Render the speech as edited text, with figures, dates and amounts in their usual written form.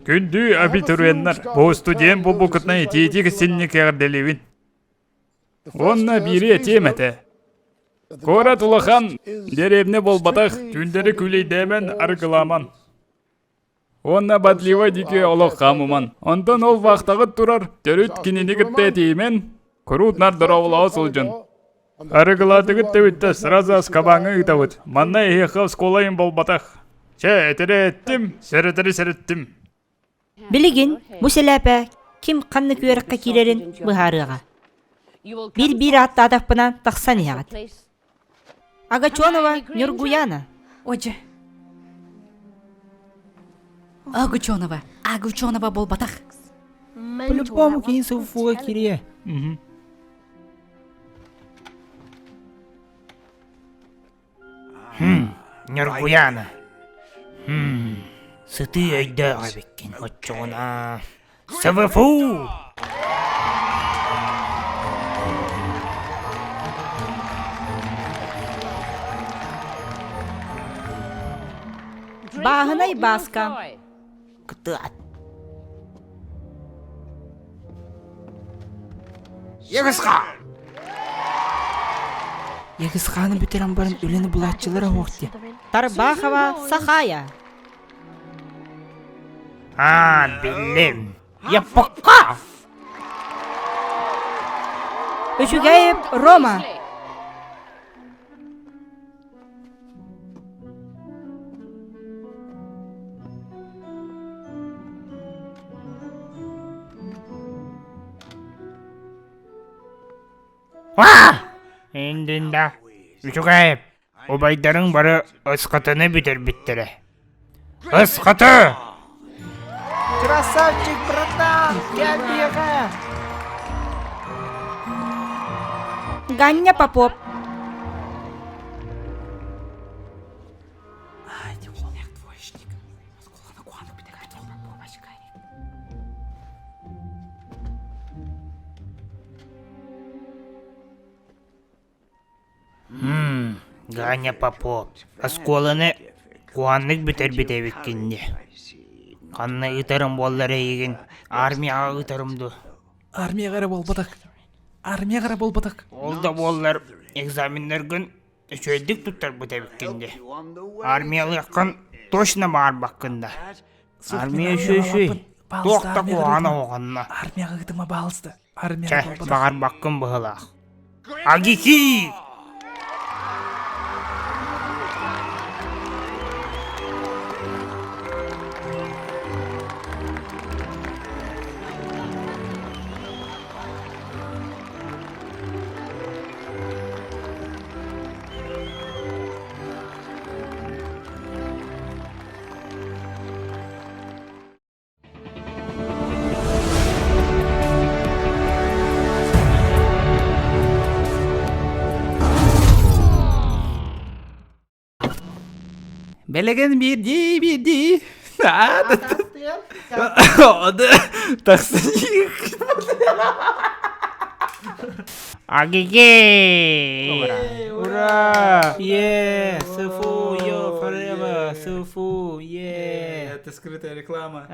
Күндү абитуриеннар, бу студент буолбуккутунан итиитик синник эҕэрдэлиибин. Уонна биири этиэм этэ. Куорат улахан, дэриэбинэ буолбатах, түүндэри күүлэйдээмэн, арыгылааман. Уонна Бадлива диэки олох хаамыман. Онтон ол вахтаҕыт турар, төрүт кинини кытта этиимэн, куруут нар дорооболоһо сылдьын. Арыгылаатыгыт да бүттэ, сразу Азкабаҥҥа ыытабыт. Манна эһиэхэ оскуола иһин буолбатах. Чэ, этэри эттим, сэрэтэри сэрэттим. Билигин бу сэлээпэ ким ханнык үөрэххэ киирэрин быһаарыаҕа. Биир-биир ааттаатахпына тахсан иһэҕит. Агачонова Нюргуяна. Одьэ. Агучонова. Агучонова буолбатах. По-любому киин СФУ-га кириэ. Хм, Ньургуйаана. Хм, сытыы өйдөөх эбиккин оччоҕуна. СВФУ! Бааһынай Бааска. Кытаат. Егысха! Егысханы бүтэрэн баран үлэни булааччылара суох дии. Тарбахова Сахая. Аа, биллим. Яппакка! Үчүгэйп Рома. Индинда, үчүгэй, убайдарыҥ бары ысхатыны бүтэрбиттэрэ. Ысхаты! Красавчик, братан! Кэл биэхэ! Ганя Попов. Ганя Попов, оскуоланы куһаҕаннык бүтэрбит эбиккин дии. Ханна ыытарым буоллар эйигин, армияҕа ыытарым дуу? Армияҕа эрэ буолбатах. Армияҕа эрэ буолбатах. Ол да буоллар экзаменнаргын үчүгэйдик туттарбыт эбиккин дии. Армиялыаххын точно баҕарбаккын да. Армия үчүгэй туох да куһаҕана оҕонно. Армияҕа ыытыма баалыста. Чэ, баҕарбаккын быһыылаах. Агики! Билигин биирдии биирдии тахсан Агиги! Ура! Yeah! Сыфу, yo, forever! Сыфу, yeah! Это скрытая реклама.